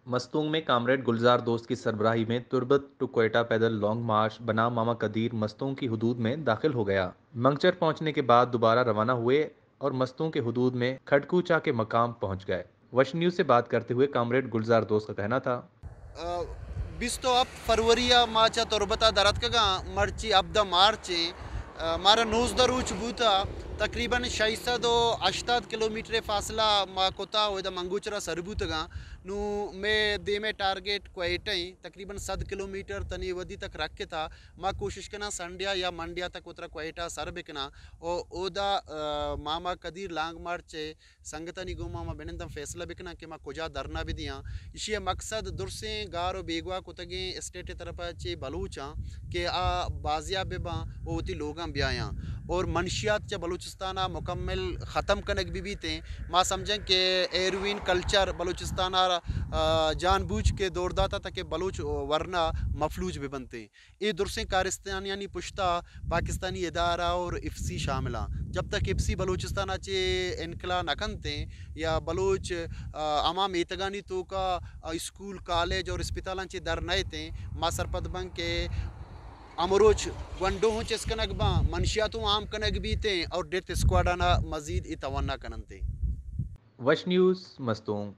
مستونگ میں کامریڈ گلزار دوست کی سربراہی میں تربت ٹو کوئٹہ پیدل لانگ مارچ بنام ماما قدیر مستونگ کی حدود میں داخل ہو گیا۔ منگچر پہنچنے کے بعد دوبارہ روانہ ہوئے اور مستونگ کے حدود میں کھڑکوچا کے مقام پہنچ گئے۔ وش نیوز سے بات کرتے ہوئے کامریڈ گلزار دوست کا کہنا تھا۔ بیست و ہپت فروری ء ما چہ تربت ء در اتکگاں، مرچی ہبدہ مارچ ایں۔ مارا نوزدہ روچ بوتا، تقریباً شش سد و ہشتاد کلومیٹر فاصلہ ما کتا و ادا منگوچرا سر بوتگاں۔ نوں مئے دیمے ٹارگٹ کوئٹہ ایں، تقریباً سد کلومیٹر تنی ودی تک رکھتا۔ ما کوشش کناں سنڈیا یا منڈیا تک وترا کوئٹہ سر بکناں و اودا، آ، ماما قدیر لانگ مارچ ء سنگتانی گوما ما بننداں فیصلہ بکناں کہ ما کجا دھرنا بدیاں۔ ایشی ء مقصد درسیں گار و بیگواہ کتگیں اسٹیٹ ء طرف ء چہ بلوچاں کہ آ بازیاب بباں و وتی لوگاں بیایاں اور منشیات چہ بلوچستان ء مکمل ختم کنگ بہ بیتیں۔ ما سمجھیں کہ ہیروئن کلچر بلوچستان ء، آ، جان بوجھ کے دور داتا تاکہ بلوچ ورنا مفلوج بہ بنتیں۔ اے درسیں کارستانیانی پشتا پاکستانی ادارہ اور ایف سی شامل آں۔ جب تک ایف سی بلوچستان ء چہ انکلا نہ کنتیں یا بلوچ، آ، ہما میتگانی توکا، آ، اسکول، کالج اور اسپتالاں چہ در نہ ایتیں، ما سرپد بن کہ ہمروچ گونڈو ہوں چست کنگ باں، منشیات ہوں عام کنگ بیتیں اور ڈیتھ اسکواڈانا مزید ای توانا کننتیں۔ وش نیوز مستونگ۔